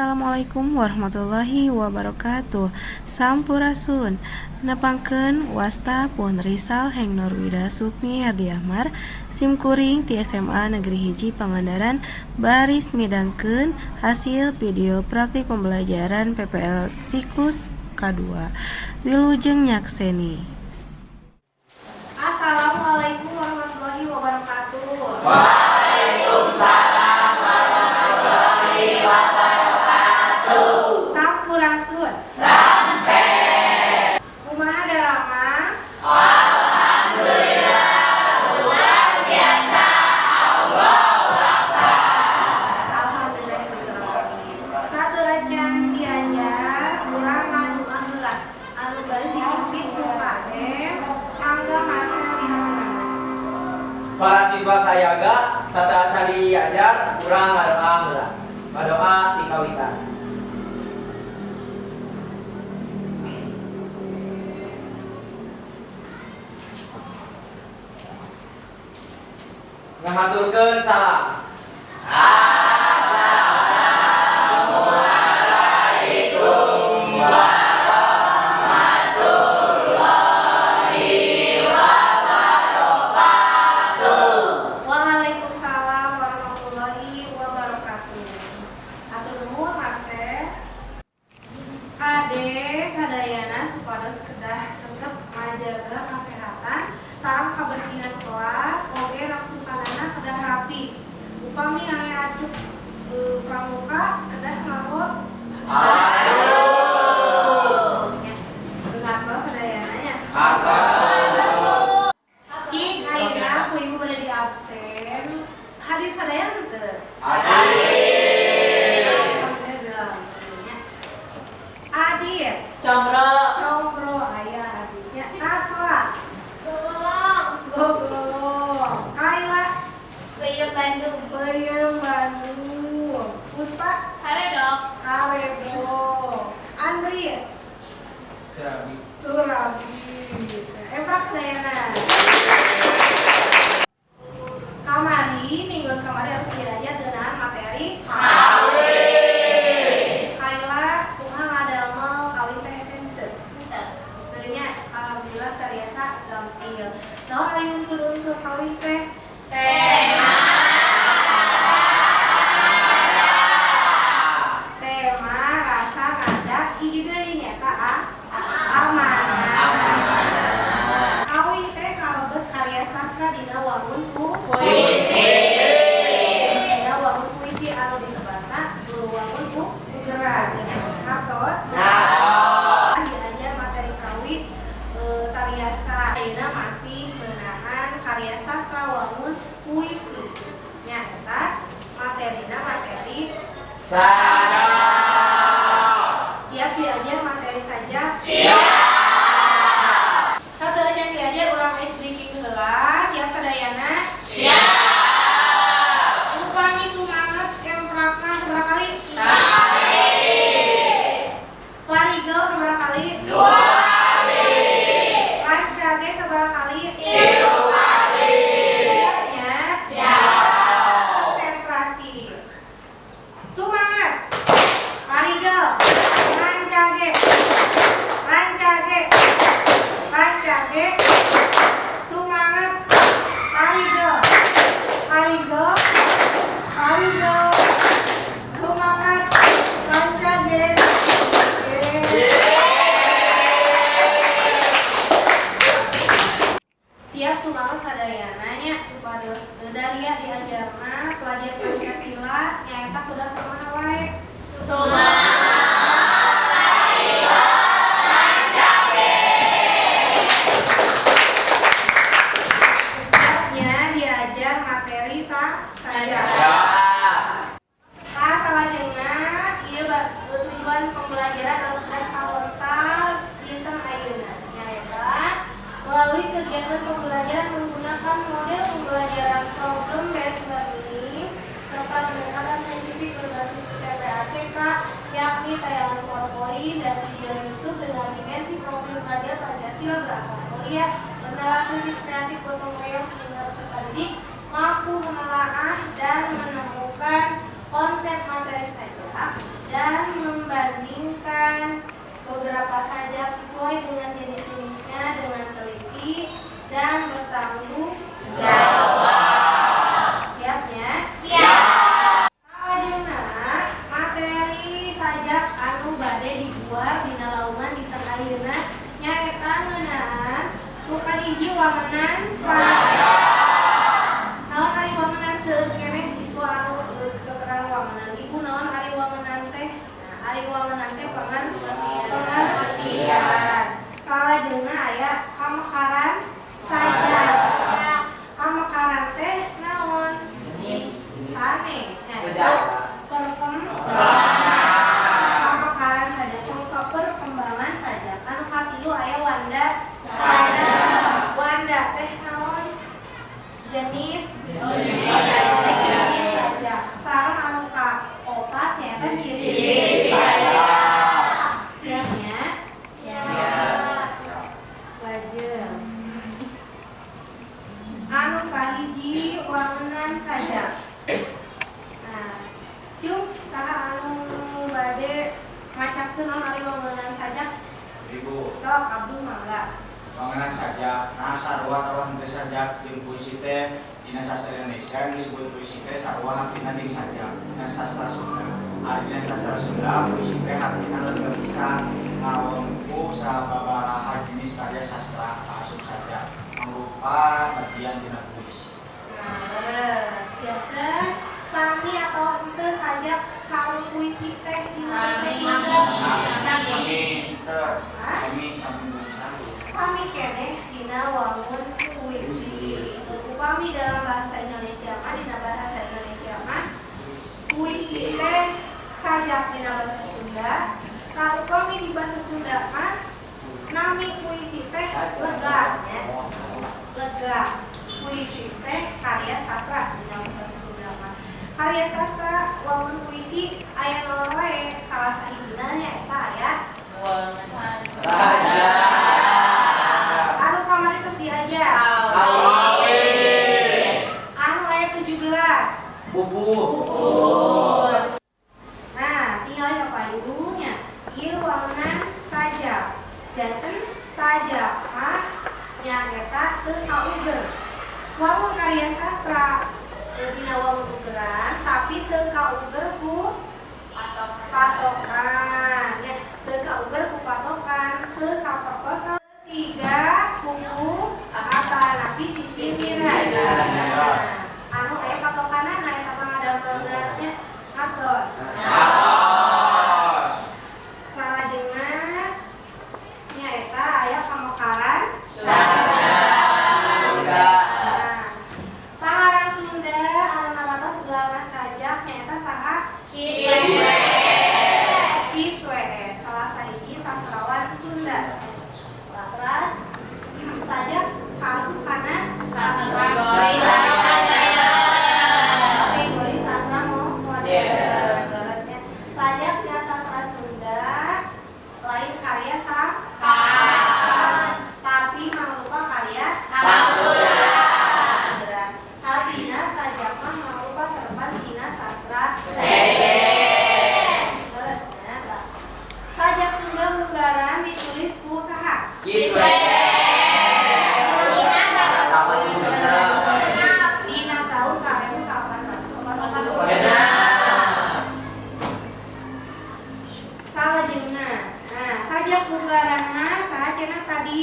Assalamualaikum warahmatullahi wabarakatuh. Sampurasun. Nepangkeun wasta pun Risal Heng Nurwida Sukmi Herdiahmar sim kuring ti SMA Negeri Hiji Pangandaran baris midangkeun hasil video praktik pembelajaran PPL siklus K2. Wilujeng nyakseni. Assalamualaikum warahmatullahi wabarakatuh. Waalaikumsalam warahmatullahi wabarakatuh. Sampurasun. Rampes. Kumaha daramang? Alhamdulillah luar biasa. Allahu Akbar. Alhamdulillahirabbil. Sateuacan diajar urang ngadua heula. Anu baris dipimpin ku KM, mangga masuk dihaturana. Para siswa sayaga sateuacan diajar urang ngadoa heula. Ngadoa dikawitan. Ngahaturkeun salam. Assalamualaikum warahmatullahi wabarakatuh. Waalaikumsalam warahmatullahi wabarakatuh. Hatur nuhun Marcel. Kade sadayana supados kedah tetep ngajaga kesehatan sareng kabersihan kelas oge rangsukanana kedah rapi. Upami aya acuk pramuka kedah nganggo Aduh. nya. Ngartos sadayana nya. Atas. Cik ayeuna ku ibu bade di absen. Hadir sadayana henteu? Hadir. Alhamdulillah. Adit, Combro. Combro aya aditnya. Naswa, Golong. Gogolong. Kaila, Peyem Bandung. Peyem Bandung. Puspa, Karedok. Karedok. Andri, Surabi. Surabi. Emprak sadayana. Kamari, mingguan kamari harus diajar dengan materi Kawih. Kaila kumaha ngadamel kawih teh hese henteu? Henteu. Teu nya, alhamdulillah terbiasa gampil. Naon ari unsur-unsur kawih teh? Tema. Tema rasa nada hiji deui nyaeta amanah. Kawih teh kalebet karya sastra dina wangun Puisi. Dina wangun puisi anu disebatna wangun pugeran. Hartos? Nah. Diajar materi kawih tariasa. Ayeuna masih ngeunaan karya sastra wangun puisi. Nyaeta materina materi Sadar. Siap diajar materi saja? Siap. Sateuacan diajar urang ice breaking heula. Siap sadayana? Siap. Upami sumanget emprakna sabaraha kali? Sakali. Parigel sabaraha kali? 2 kali. Rancage sabaraha kali? 3 kali. Siapnya? Siap. Konsentrasi. Sumanget. Parigel. Rancage. Rancage. Rancage. Sumanget. Parigel. Parigel. Parigel. Sumanget. Rancage. Yeay. Siap sumanget sadayana nya supados daria diajarna pelajar Pancasila nyaeta kudu kumaha wae. Sumanget, parigel, rancage. Siapnya diajar materi saja. Siap. Salajengna ieu tujuan pembelajaran anu kedah kahontal dinten ayeuna nyaeta melalui kegiatan pembelajaran menggunakan model pembelajaran problem based learning serta pendekatan saintifik berbasis TPACK yakni tayangan PowerPoint dan video YouTube dengan dimensi profil pelajar Pancasila berakhlak mulia, bernalar kritis kreatif gotong royong sehingga peserta didik mampu menelaah dan menemukan konsep materi saja. Dan membandingkan beberapa sajak sesuai dengan jenis-jenisnya dengan teliti dan bertanggung jawab. Siapnya? Siap. Salajengna materi sajak anu bade dibuar dina lauman dinten ayeuna nyaeta ngeunaan nu kahiji wangenan sajak. Naon ari wangenan, seueur keneh siswa anu keterang wangenan. Ibu, naon ari wangenan teh? Nah, ari wangenan teh pengertian. Salajengna aya kamekaran sajak. Kamekaran teh naon? Sanes. Nah, perkembangan kamekaran sajak, perkembangan sajak. Anu katilu aya wanda sajak. Wanda teh naon? Jenis jenis sajak. Sareng anu kaopat nyaeta ciri sajak. Siapnya? Siap. Lajeng anu kahiji wangenan sajak. Nah, cung, saha anu bade macakeun naon ari wangenan sajak? Ibu. Sok, Abdul, mangga. Wangenan sajak, nah sarua atawa henteu sajak jeung puisi teh dina sastra Indonesia disebut puisi teh sarua hartina jeung sajak dina sastra Sunda. Ari dina sastra Sunda, puisi teh hartina lega pisan ngawengku sababaraha jenis karya sastra kaasup sajak mangrupa bagian dina puisi. Nah, leres. Janten sami atau henteu sajak sareng puisi teh dina bahasa Sunda? Sami teu. Hah? Sami, sami, sami. Sami keneh dina wangun puisi. Upami dalam bahasa Indonesia mah, dina bahasa Indonesia mah puisi teh sajak dina bahasa Sunda. Nah, upami di bahasa Sunda mah nami puisi teh lega nya. Lega. Puisi teh karya sastra dina bahasa Sunda mah. Karya sastra wangun puisi aya naon wae, salah sahijina nyaeta aya Sajak. Anu kamari tos diajar. Anu aya 17. Pupuh. Nah, tinggal ka payungnya. Ieu wangenan sajak. Janten sajak mah nyaeta teu kauger. Wangun karya sastra dina wangun ugeran tapi teu kauger ku patokan. Ya, teu kauger ku patokan, teu sapertos siga buku atanapi sisisiran. Nah, anu aya patokanana eta mah ngadamel nya atos. Atos. Salajengna nyaeta aya pamekaran Sunda. Nah, pangarang Sunda anu naratos gelarna sajak nyaeta saha? Kiswes, salah sahiji sastrawan Sunda. Terus sajak kaasup kana kategori sastra modern. Terusnya sajak dina sastra Sunda lain karya tapi mangrupa karya sastra. Artina sajak mah mangrupa serepan tina sastra. Terusnya sajak Sunda munggaran ditulis ku saha? Dina tahun 1846. Salajengna. Nah, sajak munggaranna saha cenah tadi?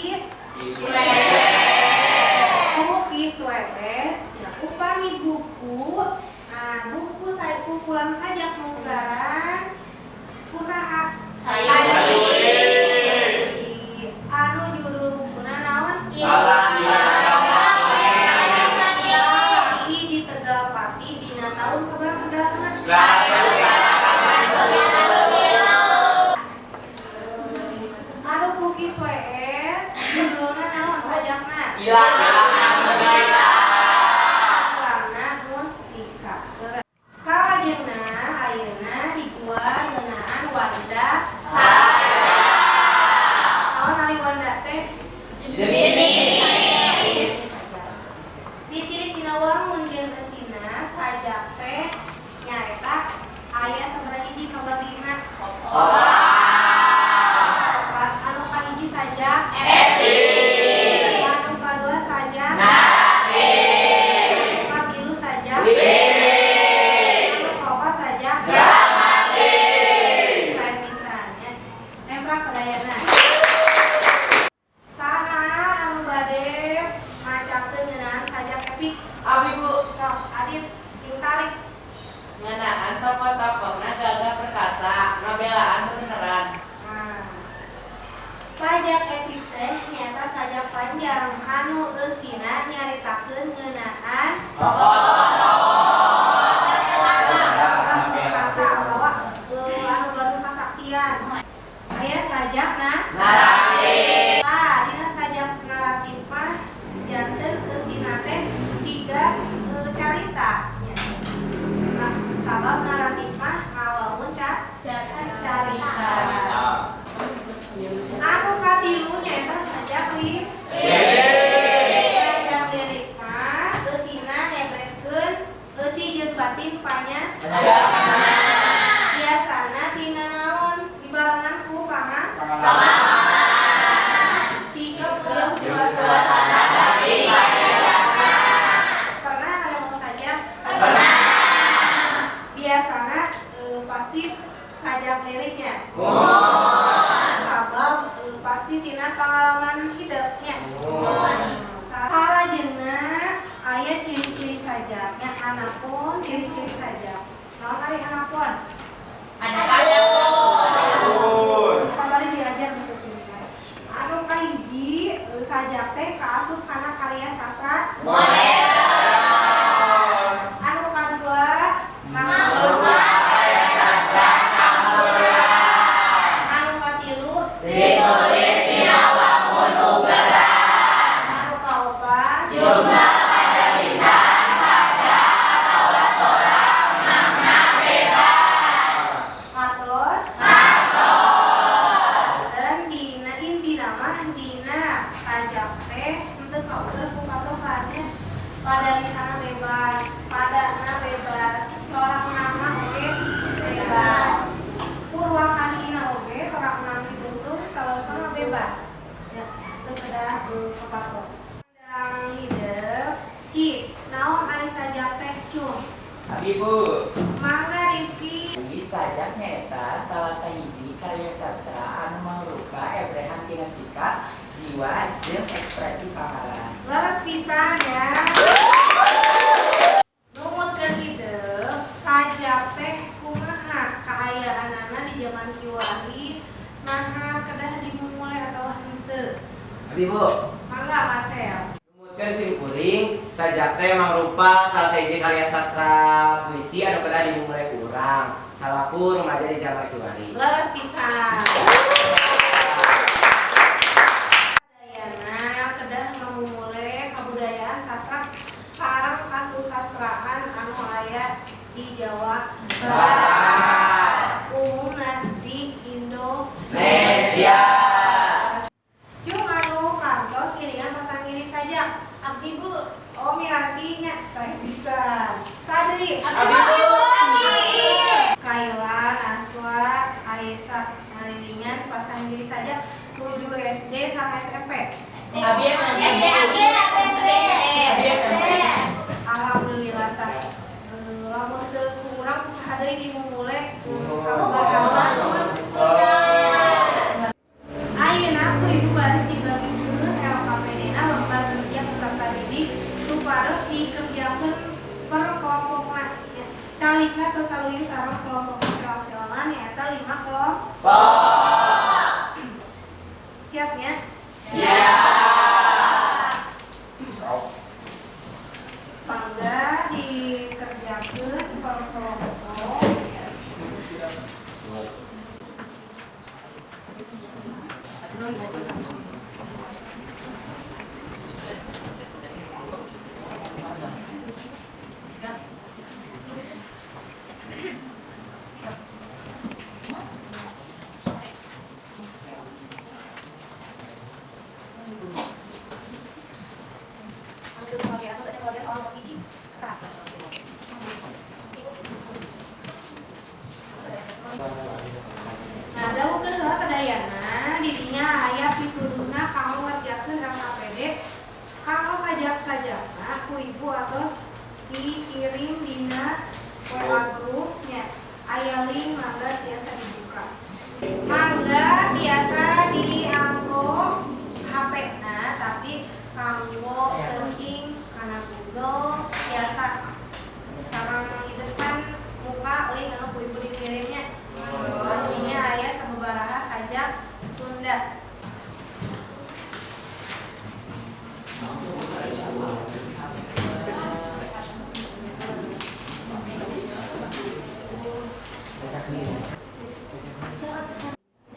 Ku Kiswes. Ya, upami buku, nah buku saya kumpulan sajak munggaran ku saha? Anu judul bukuna naon? Laki di Tegal Pati dina tahun sabaraha medalna? Anu ku Kiswes judulna naon sajakna? Ilangna. Ilangna Mustika. Salajengna ayeuna diguar ngeunaan wanda. Naon ari wanda teh? Jenis. Ditilik dina wangun jeung eusina sajak teh nyaeta aya sabaraha hiji kabagina? panjang anu eusina nyaritakeun ngeunaan rasa atawa anu gaduh kasaktian. Aya sajak naratif. Tah, dina sajak naratif mah janten eusina teh siga carita nya. Nah, sabab naratif mah ngawangun carita. Anu katilu nyaeta sajak lirik. Sajak lirik mah eusina nyebrekeun eusi jeung batin panya. Biasana tina naon dibarengan ku pangalaman. Sikep jeung suasana batin panyajakna. Pernah ada mau sajak? Pernah. Biasana pasti sajak liriknya. Sabab pasti tina pengalaman hidupnya. Salajengna aya ciri-ciri sajaknya anapun ciri-ciri sajak. Naon ari anapun? Anapun. Sabari diajar di sini. Anu kahiji sajak teh kaasup kana karya sastra modern. Anu kadua mangrupa karya sastra sampurna. Anu katilu ditulis dina wangun ugeran. Anu kaopat jumlah pada lisan pada atawa sorang makna bebas. Hartos Hartos. Dan dina intina mah dina sajak teh henteu kauker ku patokannya. Pada lisanna bebas, padana bebas, sorang nama oge bebas. Purwakantina oge sorang nama dituntun salosana bebas. Ya, teu kedah kepatok. Dang hidep, Ci, naon ari sajak teh cung? Abi Bu. Mangga Rifki. Sajak nyaeta salah sahiji karya sastra anu mangrupa ebrehan tina sikap, jiwa, jeung ekspresi pangalan. Leres pisan ya. Numutkeun hidep, sajak teh kumaha kaayaanana di zaman kiwari, naha kedah dimumule atawa henteu. Abi Bu. Mangga Marcel. Numutkeun simkuring, sajak teh mangrupa salah sahiji karya sastra puisi anu kedah dimumule ku urang salaku rumaja di zaman kiwari. Leres pisan. Dayana kedah mamumule kabudayaan sastra sareng kasusastraan anu aya di Jawa Barat. Umumna di Indonesia. Indonesia. Cung anu kantos iringan pasanggiri sajak. Abdi Bu. Oh Miranti nya saya bisa. Sadri. Abdi Bu. Kaila, Naswa, Aisyah ngaliringan pasanggiri sajak 7 SD sampai SMP. Abi SMP. Abi SMP. Alhamdulillah tah. Lamun teu kurang usaha deui dimumule ku bahasa Sunda. Ayeuna ku ibu baris dibagikeun LKPD-na lembar kerja peserta didik supados dikerjakeun per kelompokna. Ya. Calikna tos saluyu sareng kelompok sewang-sewangan nyaeta 5 kelompok. Siap nya? Siap. Mangga dikerjakeun per kelompok. Nah, dangukeun heula sadayana didinya aya pituduhna kanggo ngerjakeun LKPD kanggo sajak-sajakna ku ibu atos dikirim dina WA grup nya. Aya link mangga tiasa dibuka. Mangga tiasa dianggo HP-na tapi kanggo searching kana Google tiasa sareng hidepan muka link anu ku ibu dikirimnya. Artinya aya sababaraha sajak Sunda.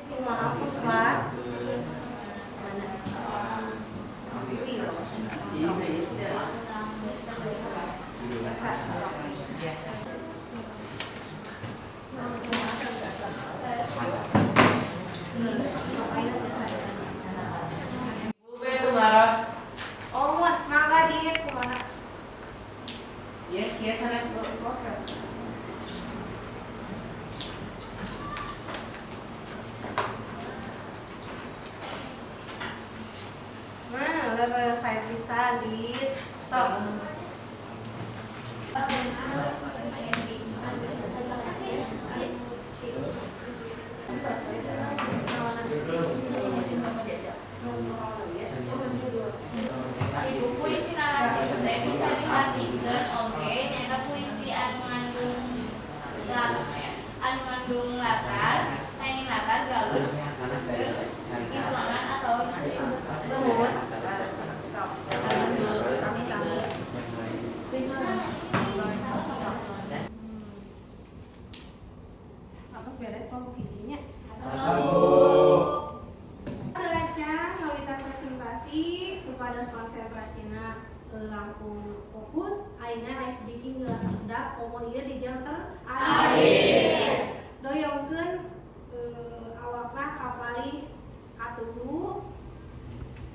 Kumaha Puspa? Mana? Biasa. Bu itu maros. Oh, mangga dieu kumaha? Iya, kieu sanes Bu. Nah, level saya bisa dit. Sok. Ibu puisi naratif teh bisa diartikeun oge nyaeta puisi anu ngandung latar, kenging latar galur, seueur, pipulangan atawa bisa disebut Nuhun. Sok. Sami-sami. Atos beres kelompok hijinya. Acan kawitan presentasi supados konsentrasina langkung fokus ayeuna ice breaking geus sakedap komo ieu di jam terakhir. Doyongkeun awakna kapalih katuhu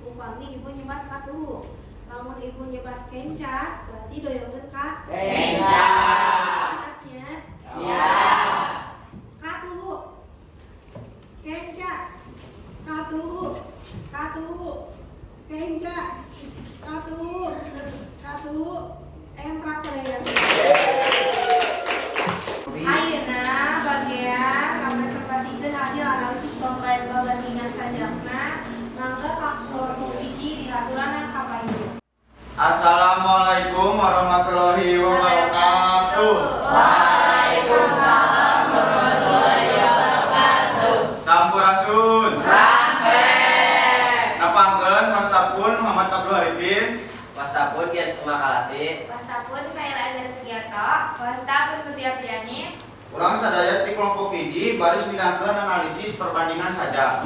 upami ibu nyebat katuhu. Lamun ibu nyebat kenca berarti doyongkeun ka Kenca. Siapnya? Siap. Katuhu. Kenca. Katuhu. Katuhu. Kenca. Katuhu. Katuhu. Emprak sadaya. Ayeuna bagian ngapresentasikeun hasil analisis pembandingan sajakna mangga ka kelompok hiji dihaturanan ka payun. Assalamualaikum warahmatullahi wabarakatuh. Waalaikumsalam warahmatullahi wabarakatuh. Sampurasun. Rampes. Nepangkeun wastapun Muhammad Abdul Arifin. Wastapun Kian Sukma Kalasi. Wastapun Kaila Azhar Sugiarto, Wastapun Mutia Priyani. Urang sadaya ti kelompok hiji baris midangkeun analisis perbandingan sajak.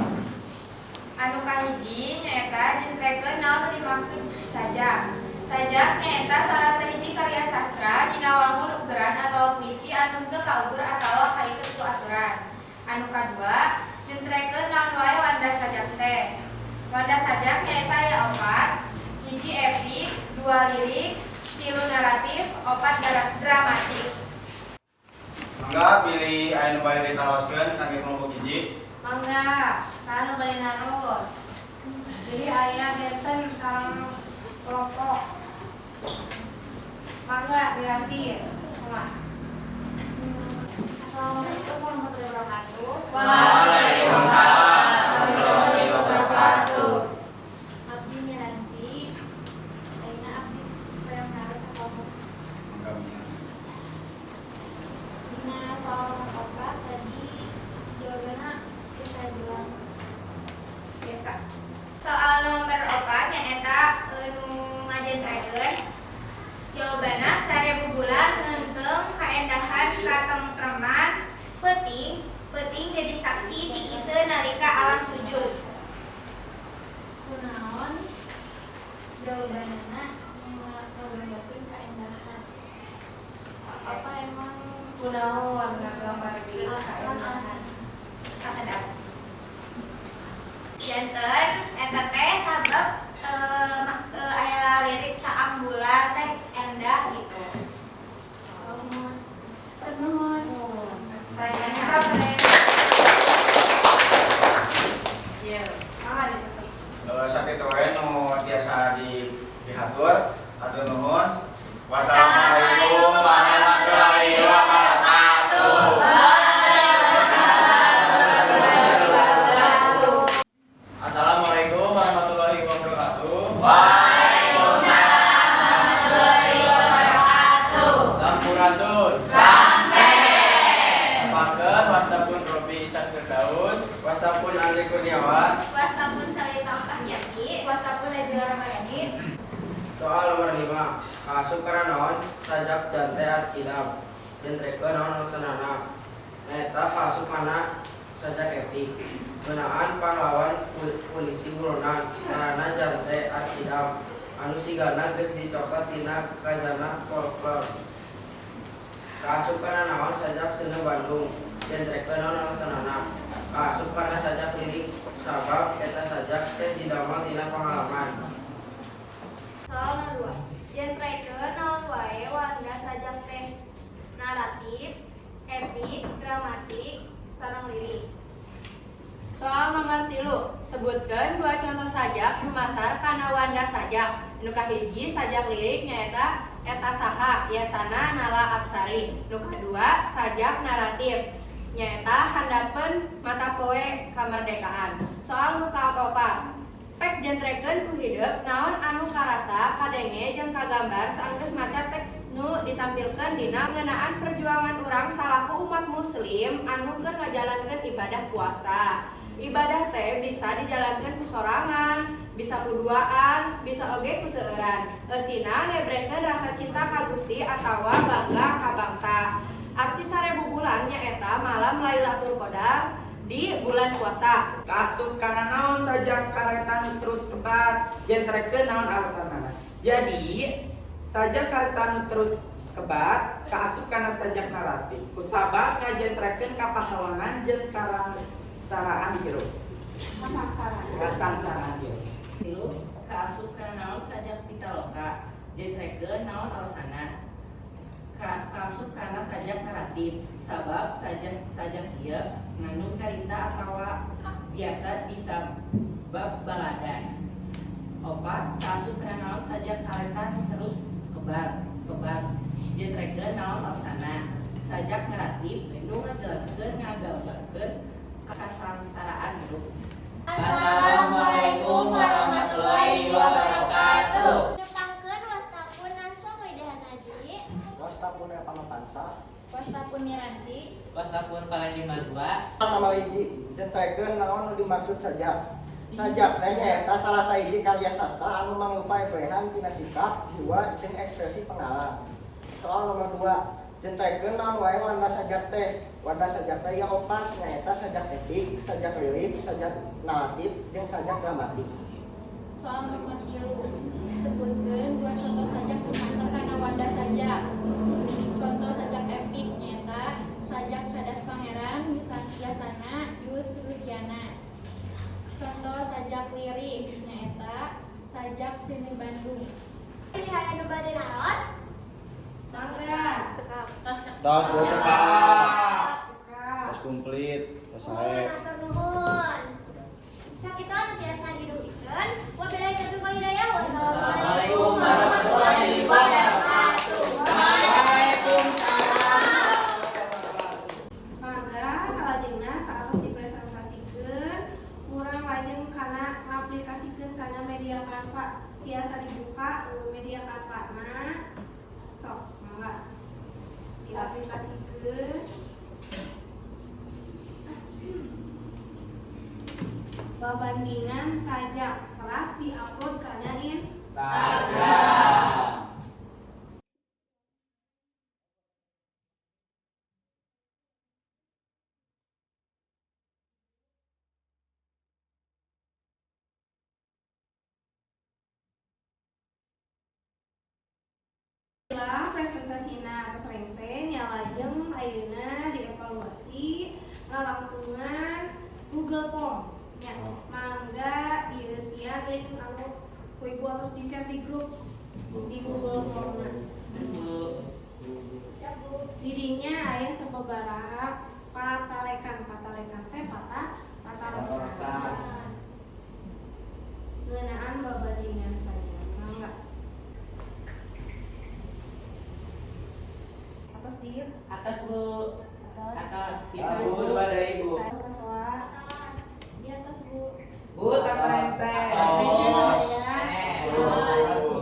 Anu kahiji nyaeta jentrekeun naon nu dimaksud sajak. Sajak nyaeta salah sahiji karya sastra dina wangun ugeran atawa puisi anu teu kaugur atawa kaiket ku aturan. Anu kadua, jentrekeun naon wae wanda sajak teh. Wanda sajak nyaeta aya opat, hiji epik, dua lirik, tilu naratif, opat dramatik. Mangga pilih aya nu bade ditaloskeun kangge kelompok hiji. Mangga, saha nu bade naros? Jadi aya benten sareng kelompok. Mangga diganti. Kumaha? Assalamualaikum warahmatullahi wabarakatuh. Waalaikumsalam warahmatullahi wabarakatuh. Abdi Miranti, ayeuna abdi hoyong naros ka kelompok. Dina soal nomor 4 tadi jawabanna bisa bilang Biasa. Soal nomor 4 nyaeta nu ngajentrekeun jawabanna 1000 bulan ngeunteung kaendahan katengtreman peuting peuting jadi saksi tiiseun nalika alam sujud. Kunaon jawabanana ngagambarkeun kaendahan apa emang Kunaon ngagambarkeun kaendahan? Sakedap. Janten eta teh sabab aya lirik caang bulan teh endah gitu. Nuhun. Saya harap sadaya. Iya, mangga ditutup. Sakitu we nu tiasa dihatur. Hatur nuhun. Wassalamualaikum warahmatullahi wabarakatuh. Assalamualaikum warahmatullahi wabarakatuh. Waalaikumsalam warahmatullahi wabarakatuh. Sampurasun. Rampes. Nepangkeun wastapun Robi Isan Firdaus, wastapun Andri Kurniawan, Wastapun Salita Oktaviani, wastapun Nazila Ramayani. Soal nomor 5. Kaasup kana naon sajak Jante Arkidam? Jentrekeun naon alasanana? Nyaeta kaasup kana sajak epik. Ngeunaan pahlawan pulisi buronan ngaranna Jante Arkidam anu sigana geus dicokot tina kazanah folklor. Kaasup kana naon sajak Seuneu Bandung? Jentrekeun naon alasanana? Kaasup kana sajak lirik sabab eta sajak teh didamel tina pangalaman. Soal nomor 2. Jentrekeun naon wae wanda sajak teh? Naratif, epik, dramatik, sareng lirik. Soal nomor 3, sebutkan dua contoh sajak dumasar kana wanda sajak. Nu kahiji sajak lirik nyaeta Eta Saha Yasana Nala Apsari. Nu kadua sajak naratif nyaeta Handapeun Mata Poe Kamerdekaan. Soal nu kaopat, pek jentrekeun ku hidep naon anu karasa, kadenge jeung kagambar saenggeus maca teks nu ditampilkeun dina ngeunaan perjuangan urang salaku umat muslim anu keur ngajalankeun ibadah puasa. Ibadah teh bisa dijalankeun ku sorangan, bisa ku duaan, bisa oge ku seueuran. Eusina ngebrekeun rasa cinta ka Gusti atawa bangga ka bangsa. Arti 1000 bulan nyaeta malam Lailatul Qadar di bulan puasa. Kaasup kana naon sajak Kareta Nu Terus Kebat? Jentrekeun naon alasanana? Jadi sajak Kareta Nu Terus Kebat kaasup kana sajak naratif. Kusabab ngajentrekeun kapahlawanan jeung karangsaraan hirup. Kasangsaraan. Kasangsaraan hirup. 3, kaasup kana naon sajak Pitaloka? Jentrekeun naon alasanana? Kaasup kana sajak naratif sabab sajak sajak ieu ngandung carita atawa biasa disabab balada. 4, kaasup kana naon sajak Kareta Nu Terus Kebat kebat? Jentrekeun naon alasanana? Sajak naratif nu ngajelaskeun ngagambarkeun kasangsaraan hirup. Assalamualaikum warahmatullahi wabarakatuh. Tepangkeun wastapun Nanswa Maidahanadi. Wastapun Panopansa. Wastapun Miranti. Wastapun Palandi Madua. Nomor 1, jentrekeun naon nu dimaksud sajak. Sajak teh nyaeta salah sahiji karya sastra anu mangrupa ebrehan tina sikap, jiwa, jeung ekspresi pengalaman. Soal nomor 2, jentrekeun naon wae wanda sajak teh. Wanda sajak teh aya opat, nyaeta sajak epik, sajak lirik, sajak naratif, jeung sajak dramatik. Soal nomor 3, sebutkeun dua contoh sajak dumasar kana wanda sajak. Contoh sajak epik nyaeta sajak Cadas Pangeran Yasana Yus Lusiana. Contoh sajak lirik nyaeta sajak Seuneu Bandung. Pilihan anu bade naros? Mangga. Cekap. Tos, Bu, cekap. Cekap. Tos komplit, tos Nuhun, sae. hatur nuhun. Sakitu anu tiasa didugikeun. Wabillahi taufiq wal hidayah. Wassalamualaikum warahmatullahi wabarakatuh. Waalaikumsalam. Mangga salajengna saatos dipresentasikeun urang lajeng kana ngaplikasikeun kana media Canva. Tiasa dibuka media Canva na. Sok, mangga. Diaplikasikeun. Babandingan sajak teras diupload kana Instagram. Lah presentasina atas rengseng yang lajeng ayeuna dievaluasi ngalangkungan Google Form nya. Mangga dieusian link anu ku ibu atos di-share di grup di Google Form na. Bu. Siap, Bu. Didinya aya sababaraha patalekan. Patalekan teh patarosan ngeunaan babandingan saja. Mangga atos di Atas, Bu. Atas. Atas. Bu, dua deui, Bu. Saya Atas. Di atas, Bu. Bu, tos rengse. Tos. Atas, Bu.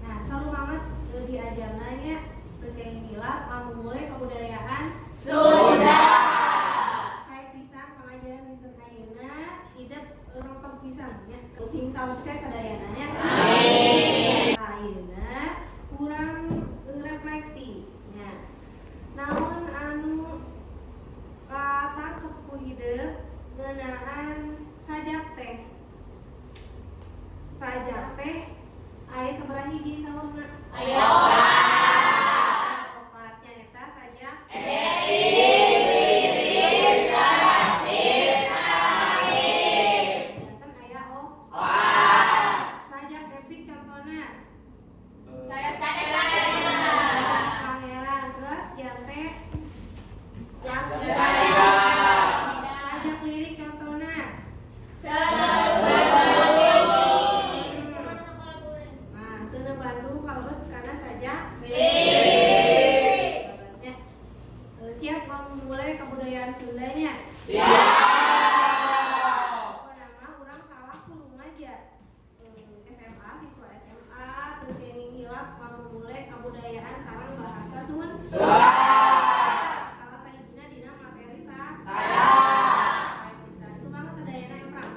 Nah, seru banget diajarna nya teu kayak gila ngamumule kebudayaan Sunda. Saya pisan pengajaran dinten ayeuna hidup rempeg pisan nya. Sing Sukses sadayana nya. Amin. Ayeuna urang refleksi nya. Naon anu katangkep ku hideung ngeunaan sajak teh? Sajak teh aya sabaraha hiji saurna? Aya opat. Opat nyaeta sajak Epik, lirik, naratif, dramatis. Janten aya Opat. Sajak epik contohna? Cadas Pangeran. Pangeran, terus jante sajak lirik contohna? Nah, Seuneu Bandung kalebet kana sajak Lirik. Babasnya. Siap memulai kebudayaan Sundanya? Siap. Pokona mah urang salaku rumaja SMA, siswa SMA teu kenging hilap ngamumule kabudayaan sareng bahasa Sunda. Salah sahijina dina materi sa Sajak. Bisa. Semangat sadayana, emprak.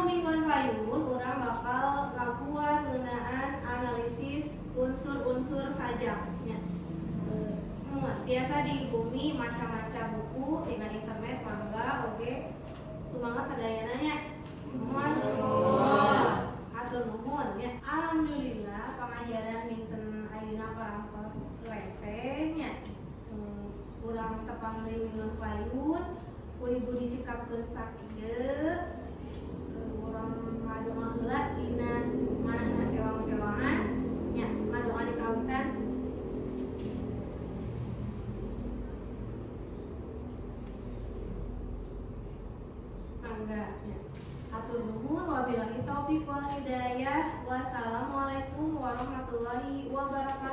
Mingguan payun urang bakal ngaguar ngeunaan analisis unsur-unsur sajaknya. Tiasa di bumi maca-maca buku tina internet mangga oge. Semangat sadayana nya. Nuhun. Hatur nuhun ya. Alhamdulillah pangajaran dinten ayeuna parantos rengse nya. Urang tepang deui mingguan payun ku ibu dicekapkeun sakieu. Urang ngadoa heula dina manahna sewang-sewangan nya, ngadoa di kawitan. Mangga nya. Hatur nuhun, wabillahi taufik wal hidayah. Wassalamualaikum warahmatullahi wabarakatuh.